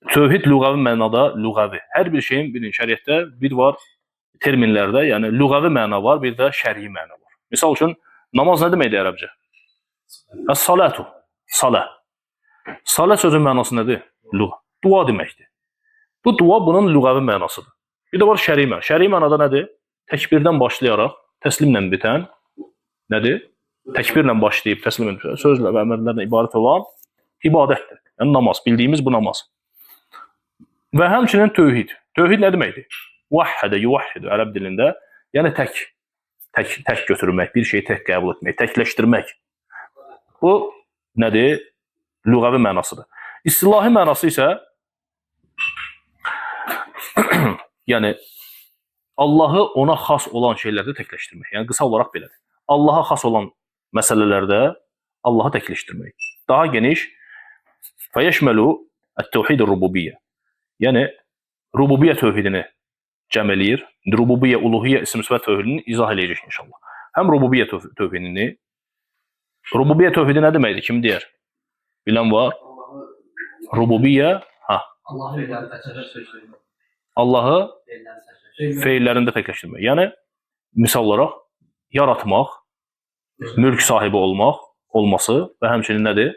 Tövhid lüğəvi mənada lüğəvi. Hər bir şeyin bilin şəriətdə bir var terminlərdə, yəni lüğəvi məna var, bir də şərii məna var. Misal üçün namaz nə deməkdir ərəbcə? Əs-salatu, salə. Salə sözün mənası nədir? Lüğə. Dua deməkdir. Bu dua bunun lüğəvi mənasıdır. Bir də var şərii məna. Şərii mənada nədir? Təkbirdən başlayaraq təslimlə bitən nədir? Təkbirlə başlayıb təslimlə bitən sözlə və əmrlərlə ibarət olan ibadətdir. Yəni namaz, bildiyimiz bu namaz. Və həmçinin tövhid. Tövhid nə deməkdir? Vahhədə yuvahhidu ərəb dilində, yəni tək götürmək, bir şeyi tək qəbul etmək, təkləşdirmək. Bu nədir? Lüğəvi mənasıdır. İstilahi mənası isə yəni Allahı ona xas olan şeylərdə təkləşdirmək. Yəni qısa olaraq belədir. Allaha xas olan məsələlərdə Allahı təkləşdirmək. Daha geniş fəyeşməlu ət-tövhid rububiyyə. Yəni rububiyyə tövhidini cəm eləyir. İndi rububiyyə, uluhiyyə, isim sifət tövhidini izah eləyəcək inşallah. Həm rububiyyə tövhidini, rububiyyə tövhidi nə deməkdir? Kim deyər? Bilən var? Rububiyyə, ha, Allahı Allahı feillərində təkləşdirmək. feillərində təkləşdirmək. Yəni misal olaraq yaratmaq, mülk sahibi olmaq, olması və həmçinin nədir?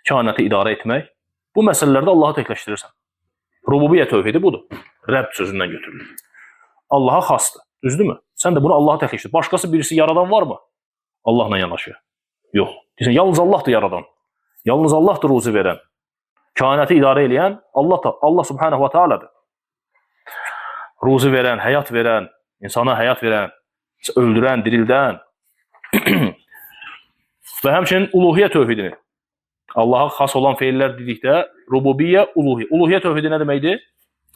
Kainatı idarə etmək. Bu məsələlərdə Allahı təkləşdirirsən. Rububiyyə tövhidi budur. Rəbb sözündən götürülür. Allaha xasdır. Düzdürmü? Sən də bunu Allaha təkləşdir. Başqası birisi yaradan varmı? Allahla yanaşı. Yox. Deyirsən, yalnız Allahdır yaradan. Yalnız Allahdır ruzi verən. Kainatı idarə eləyən Allah da, Allah Subhanahu va Taala'dır. Ruzi verən, həyat verən, insana həyat verən, öldürən, dirildən və həmçinin uluhiyyə tövhidini. Allaha xas olan feillər dedikdə rububiyyə, uluhiyyə. Uluhiyyə tövhidi nə deməkdir?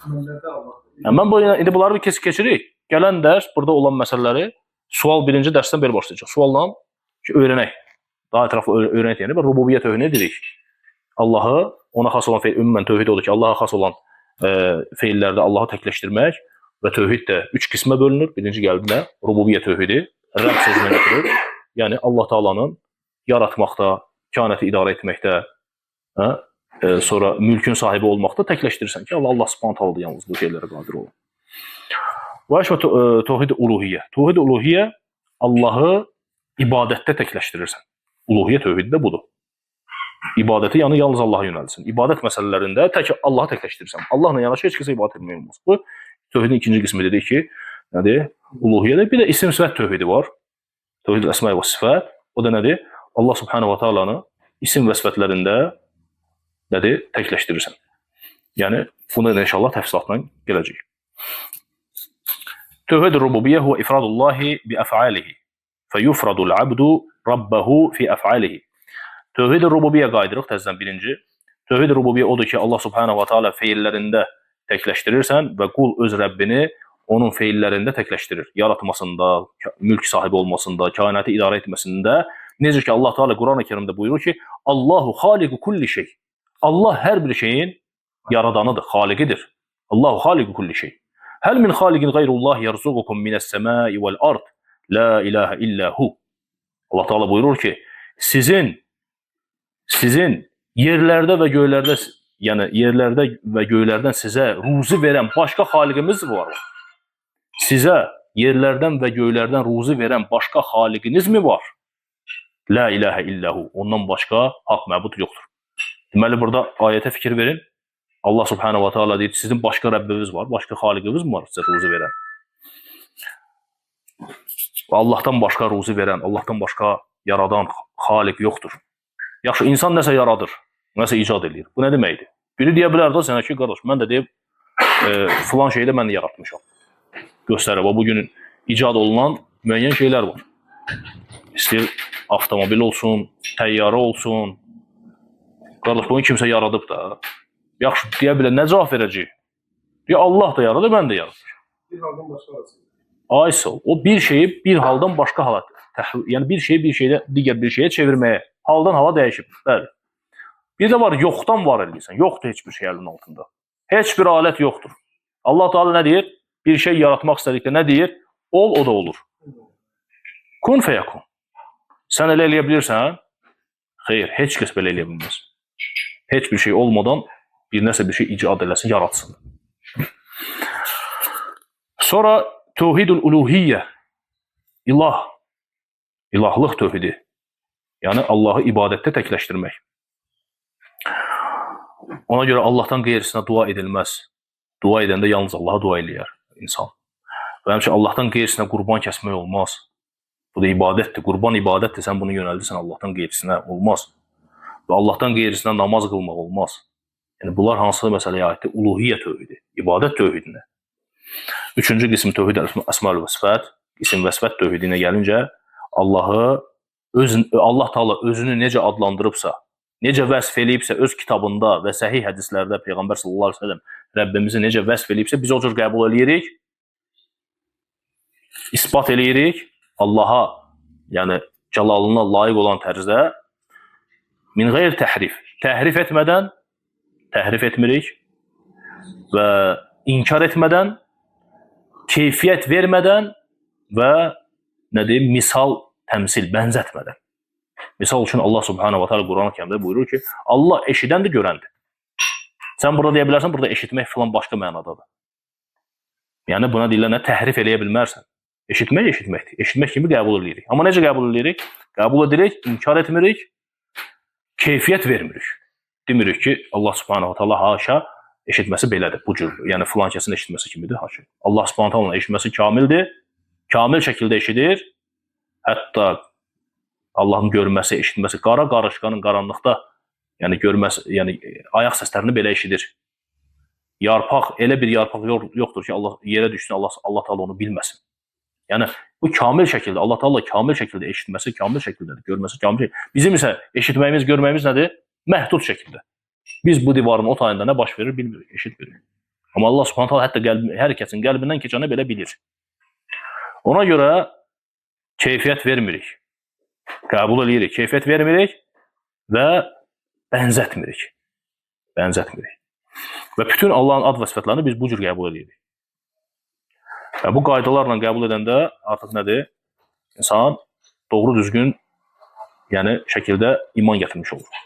Əmrlərdə Allah. Yəni mən bu indi bunları bir keçirik. Gələn dərs burada olan məsələləri sual birinci dərsdən belə başlayacaq. Sualla ki, öyrənək. Daha ətraflı öyrənək deyəndə rububiyyə tövhidini dedik. Allahı ona xas olan feil, ümumən tövhid odur ki, Allaha xas olan feillərdə Allahı təkləşdirmək və tövhid də üç qismə bölünür. Birinci gəldi nə? Rububiyyə tövhidi, Rəbb sözündən götürür. Yəni Allah Taala'nın yaratmaqda, kainatı idarə etməkdə, hə? Sonra mülkün sahibi olmaqda təkləşdirirsən ki, Allah Subhanahu taala yalnız bu şeylərə qadir olan. Və əşvə tövhid uluhiyyə. Tövhid uluhiyyə Allahı ibadətdə təkləşdirirsən. Uluhiyyə tövhidi də budur. İbadəti yəni yalnız Allaha yönəldirsən. İbadət məsələlərində tək Allahı təkləşdirirsən. Allahla yanaşı heç kəsə ibadət etmək olmaz. Bu tövhidin ikinci qismi dedik ki, nədir? Uluhiyyədə bir də isim sifət tövhidi var. Tövhid əsma və sifət. O da nədir? Allah Subhanahu va Taala'nı isim və sifətlərində nədir? Təkləşdirirsən. Yəni bunu da inşallah təfsilatla gələcək. Tövhid rububiyyə huve ifradullahi bi əf'alihi. Feyufradul abdu rabbahu fi əf'alihi. Tövhid rububiyyə qayıdırıq təzədən birinci. Tövhid rububiyyə odur ki, Allah Subhanahu va Taala feillərində təkləşdirirsən və qul öz Rəbbini onun feillərində təkləşdirir. Yaratmasında, mülk sahibi olmasında, kainatı idarə etməsində. Necə ki Allah Teala Qurani-Kərimdə buyurur ki, Allahu xaliqu kulli şey. Allah hər bir şeyin yaradanıdır, xaliqidir. Allahu xaliqu kulli şey. Həl min xaliqin qayrullah yerzuqukum mine's-semai vel-ard. La ilahe illa hu. Allah Teala buyurur ki, sizin yerlərdə və göylərdə, yəni yerlərdə və göylərdən sizə ruzi verən başqa xaliqimiz var. Sizə yerlərdən və göylərdən ruzi verən başqa xaliqiniz mi var? La ilahe illahu. Ondan başqa haqq məbud yoxdur. Deməli burada ayətə fikir verin. Allah Subhanahu va Taala deyir, sizin başqa Rəbbiniz var, başqa xaliqiniz mi var sizə ruzi verən? Və Allahdan başqa ruzi verən, Allahdan başqa yaradan xaliq yoxdur. Yaxşı, insan nəsə yaradır, nəsə icad eləyir. Bu nə deməkdir? Biri deyə bilər də sənə ki, qardaş, mən də deyib filan şeyi də mən də yaratmışam. Göstərir. Bu gün icad olunan müəyyən şeylər var. İstəyir avtomobil olsun, təyyarə olsun. Qardaş, bunu kimsə yaradıb da. Yaxşı, deyə bilər, nə cavab verəcək? Deyə, Allah da yaradır, mən də yaratmışam. Bir haldan başqa halda. Ay sağ ol. O bir şeyi bir haldan başqa hala, yəni bir şeyi bir şeydə digər bir şeyə çevirməyə, haldan hala dəyişib. Bəli. Bir də var, yoxdan var eləyirsən. Yoxdur heç bir şey əlinin altında. Heç bir alət yoxdur. Allah Teala nə deyir? Bir şey yaratmaq istədikdə nə deyir? Ol, o da olur. Kun feyakun. Sən elə eləyə bilirsən? Xeyr, heç kəs belə eləyə bilməz. Heç bir şey olmadan Bir nəsə bir şey icad eləsin, yaratsın. Sonra tövhidül uluhiyyə, ilah, ilahlıq tövhidi. Yəni Allahı ibadətdə təkləşdirmək. Ona görə Allahdan qeyrisinə dua edilməz. Dua edəndə yalnız Allaha dua eləyər insan. Və həmçinin Allahdan qeyrisinə qurban kəsmək olmaz. Bu da ibadətdir. Qurban ibadətdir. Sən bunu yönəldirsən Allahdan qeyrisinə, olmaz. Və Allahdan qeyrisinə namaz qılmaq olmaz. Yəni bunlar hansı məsələyə aiddir? Uluhiyyə tövhidi, ibadət tövhidinə. Üçüncü qism tövhid əsmaül və sifət, isim və sifət tövhidinə gəlincə Allahı Allah Taala özünü necə adlandırıbsa, necə vəsf eləyibsə öz kitabında və səhih hədislərdə Peyğəmbər sallallahu əleyhi və səlləm Rəbbimizi necə vəsf eləyibsə biz o cür qəbul eləyirik, isbat eləyirik Allaha, yəni cəlalına layiq olan tərzdə min qeyr təhrif, təhrif etmədən, təhrif etmirik və inkar etmədən, keyfiyyət vermədən və nə deyim, misal, təmsil, bənzətmədən. Misal üçün Allah Subhanahu va Taala Quran-ı Kərimdə buyurur ki, Allah eşidəndir, görəndir. Sən burada deyə bilərsən, burada eşitmək filan başqa mənadadır. Yəni buna deyirlər nə, təhrif eləyə bilmərsən. Eşitmək eşitməkdir. Eşitmək kimi qəbul eləyirik. Amma necə qəbul eləyirik? Qəbul edirik, inkar etmirik, keyfiyyət vermirik. Demirik ki, Allah Subhanahu va Taala haşa eşitməsi belədir, bu cürdür. Yəni filan kəsin eşitməsi kimidir, haşa. Allah Subhanahu Taala'nın eşitməsi kamildir. Kamil şəkildə eşidir. Hətta Allahın görməsi, eşitməsi qara qarışqanın qaranlıqda, yəni görməsi, yəni ayaq səslərini belə eşidir. Yarpaq, elə bir yarpaq yoxdur ki, Allah yerə düşsün, Allah Taala onu bilməsin. Yəni bu kamil şəkildə, Allah Taala kamil şəkildə eşitməsi kamil şəkildədir, görməsi kamil şəkildə. Bizim isə eşitməyimiz, görməyimiz nədir? Məhdud şəkildə. Biz bu divarın o tayında nə baş verir bilmirik, eşitmirik. Amma Allah Subhanahu taala hətta hər kəsin qəlbindən keçəni belə bilir. Ona görə keyfiyyət vermirik. Qəbul eləyirik, keyfiyyət vermirik və bənzətmirik. Bənzətmirik. Və bütün Allahın ad və sifətlərini biz bu cür qəbul eləyirik. Və bu qaydalarla qəbul edəndə artıq nədir? İnsan doğru düzgün, yəni şəkildə iman gətirmiş olur.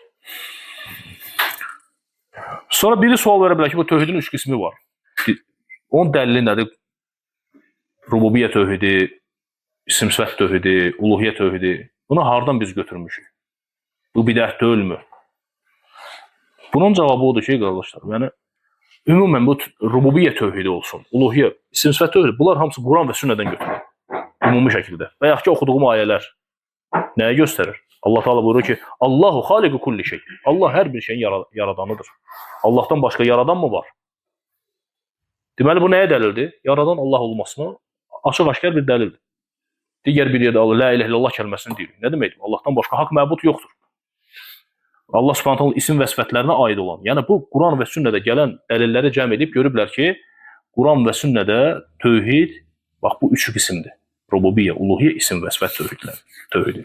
Sonra biri sual verə bilər ki, bu tövhidin üç qismi var. Onun dəlili nədir? Rububiyyə tövhidi, isim sifət tövhidi, uluhiyyə tövhidi. Bunu hardan biz götürmüşük? Bu bidət deyilmi? Bunun cavabı odur ki, qardaşlar, yəni ümumən bu rububiyyə tövhidi olsun, uluhiyyə, isim sifət tövhidi, bunlar hamısı Quran və sünnədən götürülür. Ümumi şəkildə. Və yaxud ki, oxuduğum ayələr nəyə göstərir? Allah Teala buyurur ki, Allahu xaliqu kulli şey. Allah hər bir şeyin yaradanıdır. Allahdan başqa yaradan mı var? Deməli bu nəyə dəlildir? Yaradan Allah olmasına açıq-aşkar bir dəlildir. Digər bir yerdə Allah la ilahe illallah kəlməsini deyirik. Nə deməkdir? Allahdan başqa haqq məbud yoxdur. Allah Subhanahu taala isim və sifətlərinə aid olan, yəni bu Quran və sünnədə gələn dəlilləri cəm edib görüblər ki, Quran və sünnədə tövhid bax bu üç qismdir. Rububiyyə, uluhiyyə, isim və sifət tövhidləri, tövhidi.